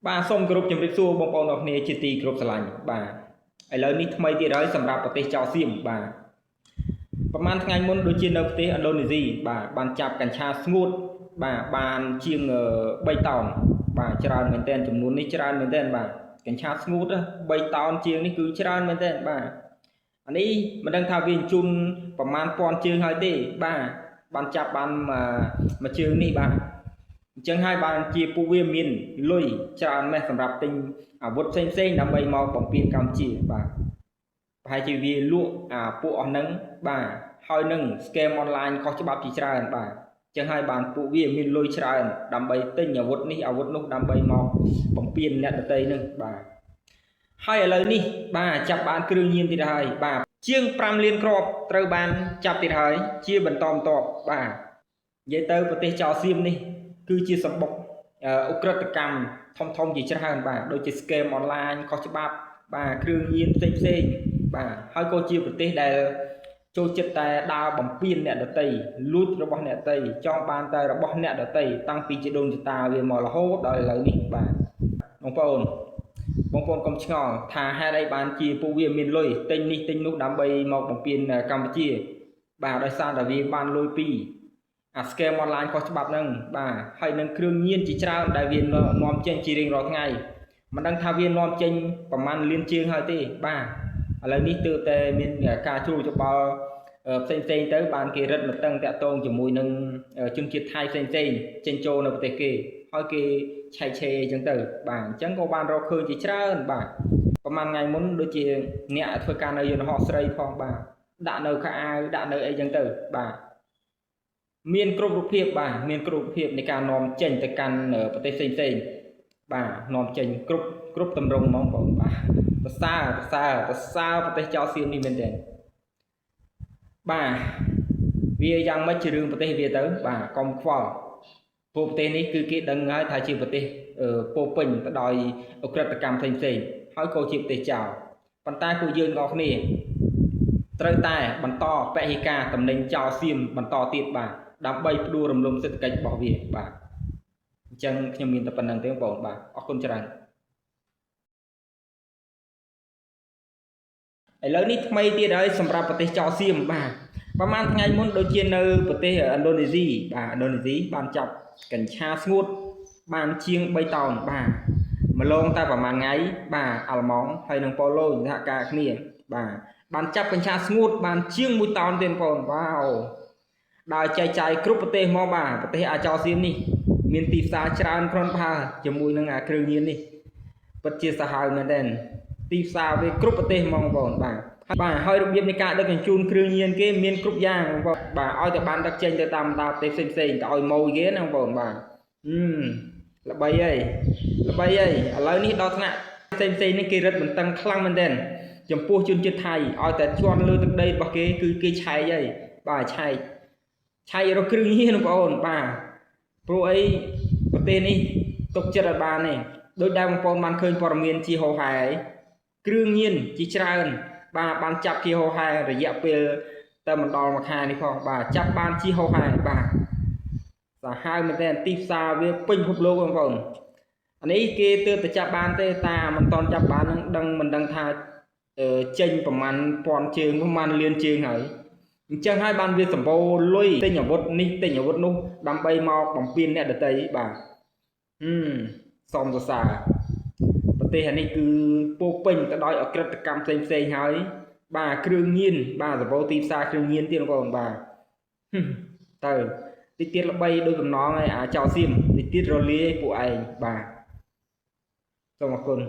បាទសូមគោរពជម្រាបសួរបងប្អូនអរគ្នាជាទីគោរពស្រឡាញ់បាទឥឡូវនេះថ្មីទៀតហើយសម្រាប់ប្រទេសចោសៀមបាទប្រហែលថ្ងៃមុនដូចជានៅប្រទេសឥណ្ឌូនេស៊ីបាទបានចាប់កញ្ឆាស្ងួតបាទបានជាង3តោនបាទច្រើនមែនទែនចំនួននេះច្រើនមែនទែនបាទកញ្ឆាស្ងួត3តោនជាងនេះគឺច្រើនមែនទែនបាទអានេះមិនដឹងថាវាជុំប្រមាណពាន់ជើងហើយទេបាទបានចាប់បានមួយជើងនេះបាទអញ្ចឹងហើយបានជាពួកវាមានលុយច្រើនម៉េះសម្រាប់ទិញអាវុធផ្សេងផ្សេងដើម្បីមកបំពេញកម្ពុជាបាទប្រហែលជាវាលក់អាពួកអស់ហ្នឹងបាទហើយនឹង scam online ខុសច្បាប់ជាច្រើនបាទអញ្ចឹងហើយបានពួកវាមានលុយច្រើនដើម្បីទិញអាវុធនេះអាវុធនោះដើម្បីមកបំពេញអ្នកដទៃនឹងបាទហើយឥឡូវនេះបាទចាប់បានគ្រឿងញៀនទៀតហើយបាទជាង5លានគ្រាប់ត្រូវបានចាប់ទៀតហើយជាបន្តបន្ទាប់បាទនិយាយទៅប្រទេសចោសៀមនេះគឺជាសម្បុកឧក្រិដ្ឋកម្មធំធំជាច្រើនបាទដូចជា scam online ខុសច្បាប់បាទគ្រឿងញៀនផ្សេងផ្សេងបាទហើយក៏ជាប្រទេសដែលចូលចិត្តតែដើរបំពេញអ្នកដតីលួចរបស់អ្នកដតីចង់បានតែរបស់អ្នកដតីតាំងពីជីដូនជីតាវាមករហូតដល់ឥឡូវនេះបាទបងប្អូនកុំឆ្ងល់ថាហេតុអីបានជាពួកវាមានលុយទិញនេះទិញនោះដើម្បីមកបំពេញកម្ពុជាបាទដោយសារតែវាបានលុយពីអា scam online ខុសច្បាប់ហ្នឹងបាទហើយនឹងគ្រឿងញៀនជាច្រើនដែលវានាំចេញជារៀងរាល់ថ្ងៃមិនដឹងថាវានាំចេញប្រមាណលានជាងហើយទេបាទឥឡូវនេះទើបតែមានការជ្រួលច្បល់ផ្សេងផ្សេងទៅបានគេរឹតបន្តឹងតាក់ទងជាមួយនឹងជនជាតិថៃផ្សេងផ្សេងចេញចូលនៅប្រទេសគេហើយគេឆែកឆេរអញ្ចឹងទៅបាទអញ្ចឹងក៏បានរកឃើញជាច្រើនបាទប្រហែលថ្ងៃមុនដូចជាអ្នកធ្វើការនៅយន្តហោះស្រីផងបាទដាក់នៅខោអាវដាក់នៅអីចឹងទៅបាទមានគ្រប់រូបភាពបាទមានគ្រប់រូបភាពនៃការនាំចេញទៅកាន់ប្រទេសផ្សេងផ្សេងបាទនាំចេញគ្រប់គ្រប់តម្រងហ្មងបងបាទប្រសើរប្រសើរប្រសើរប្រទេសចោលសៀមនេះមែនទេបាទវាយ៉ាងម៉េចជារឿងប្រទេសវាទៅបាទកុំខ្វល់ពួកប្រទេសនេះគឺគេដឹងហើយថាជាប្រទេសពោពេញទៅដោយឧក្រិដ្ឋកម្មផ្សេងផ្សេងហើយក៏ជាប្រទេសចោលប៉ុន្តែពួកយើងទាំងអស់គ្នាត្រូវតែបន្តពហិការតំណែងចោលសៀមបន្តទៀតបាទដើម្បីផ្ដួលរំលំសេដ្ឋកិច្ចរបស់វាបាទអញ្ចឹងខ្ញុំមានតែប៉ុណ្្នឹងទេបងប្អូនបាទអរគុណច្រើនឥឡូវនេះថ្មីទៀតហើយសម្រាប់ប្រទេសចោលសៀមបាទប្រហែលថ្ងៃមុនដូចជានៅប្រទេសឥណ្ឌូនេស៊ីបាទឥណ្ឌូនេស៊ីបានចាប់កញ្ឆាស្ងួតបានជាង3តោនបាទម្លងតែប្រហែលថ្ងៃបាទអាល្លឺម៉ង់ហើយនិងប៉ូឡូញសហការគ្នាបាទបានចាប់កញ្ឆាស្ងួតបានជាង1តោនទៀតបងប្អូនវ៉ាវដើរចែកចាយគ្រប់ប្រទេសមកបាទប្រទេសអាចោសៀមនេះមានទីផ្សារច្រើនគ្រាន់បើជាមួយនឹងអាគ្រឿងញៀននេះពិតជាសាហាវមែនទែនទីផ្សារវាគ្រប់ប្រទេសហ្មងបងប្អូនបាទបាទហើយរបៀបនៃការដឹកជញ្ជូនគ្រឿងញៀនគេមានគ្រប់យ៉ាងបងប្អូនបាទឲ្យតែបានដឹកចេញទៅតាមបណ្ដាប្រទេសផ្សេងៗទៅឲ្យម៉ូយគេណាបងប្អូនបាទល្បីហើយល្បីហើយឥឡូវនេះដល់ថ្នាក់ផ្សេងៗនេះគេរឹតបន្តឹងខ្លាំងមែនទែនចំពោះជនជាតិថៃឲ្យតែជន់លើទឹកដីរបស់គេគឺគេឆែកហើយបាទឆែករកគ្រឿងញៀនបងប្អូនបាទព្រោះអីប្រទេសនេះទុកចិត្តឲ្យបានទេដោយដែលបងប្អូនបានឃើញព័ត៌មានជាហោហែគ្រឿងញៀនជាច្រើនបាទបានចាប់ជាហោហែរយៈពេលតែមិនដល់មួយខែនេះផងបាទចាប់បានជាហោហែបាទសាហាវមែនទែនទីផ្សារវាពេញពិភពលោកបងប្អូនអានេះគេទើបតែចាប់បានទេតាមិនតន់ចាប់បាននឹងដឹងមិនដឹងថាចេញប្រមាណពាន់ជើងប្រមាណលានជើងហើយអញ្ចឹងហើយបានវាសម្បូរលុយទិញអាវុធនេះទិញអាវុធនោះដើម្បីមកបំពេញអ្នកដតីបាទសមសរសើរប្រទេសអានេះគឺពោពេញទៅដោយអក្រិតកម្មផ្សេងផ្សេងហើយបាទគ្រឿងញៀនបាទសម្បូរទីផ្សារគ្រឿងញៀនទៀតបងប្អូនបាទទៅតិចទៀតល្បីដូចបំណងហើយអាចោសៀមតិចទៀតរលាយពួកឯងបាទសូមអរគុណ